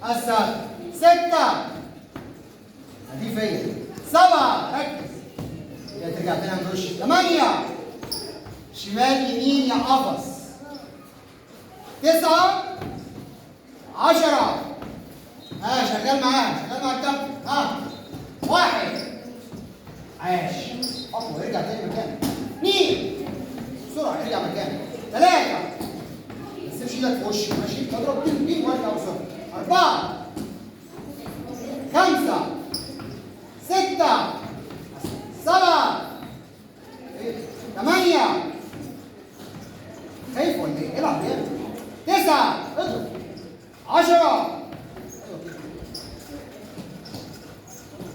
اسهل. 6 دي فيا. 7 ركز، يا ترجع تاني عند وشك. 8 شمال يمين يا قفص. 9 10. ها شغال معاه، شغال مع الكابتن. ها 1 عاش، اقوى، ارجع تاني مكانك. 2 بسرعة، ارجع مكانك. 3 ما تسيبش ايدك في وشك، ماشي؟ تضرب 2 وارجع بسرعة. 4 5 6 7 8. خايف ولا ايه؟ العب جامد. 9 اضرب. 10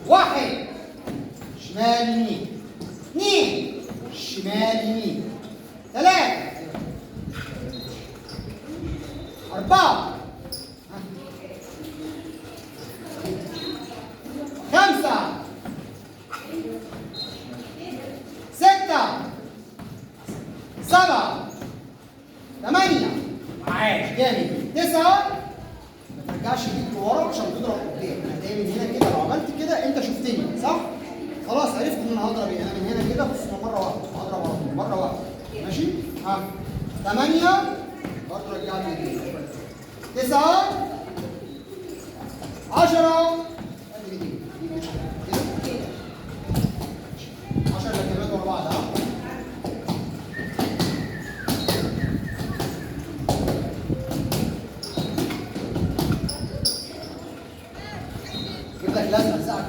1 شمال يمين. 2 شمال يمين. 3 4 5 6 7 8. عاش جامد. 9 ما ترجعش ايدك لورا عشان تضرب قدام. انا جاي من هنا كده، لو عملت كده انت شفتني صح؟ خلاص عرفت ان انا هضرب ايه. انا من هنا كده، بص مرة واحدة هضرب على طول، مرة واحدة، ماشي؟ ها 8 برضه رجعت ايدي. 9 10 كده 10 لكمات ورا بعض. ها جيب لك لازمه لزقك.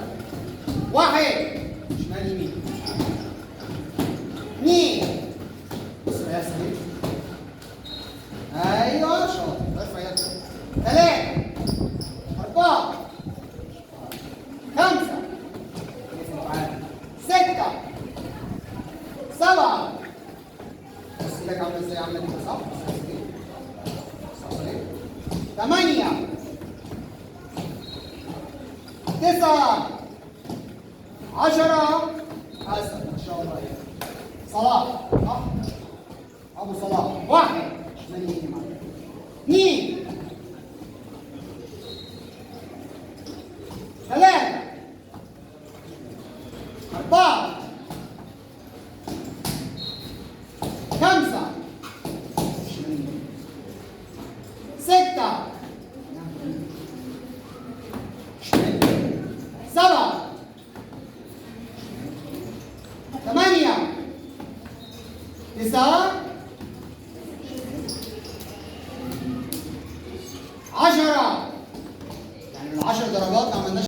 1 شمال يمين. 2 بص يا سيدي، ايوه شاطر، ارفع يدك. 3 4 5 6 7. بص ايدك عامله ازاي، عامله كده صح؟ 8 9 10. حسن ما شاء الله. صلاح صح؟ ابو صلاح. 1 شمال يمين معاك. 2 3 4 5 6 7 8 9 10. يعني من 10 درجات ما عملناش.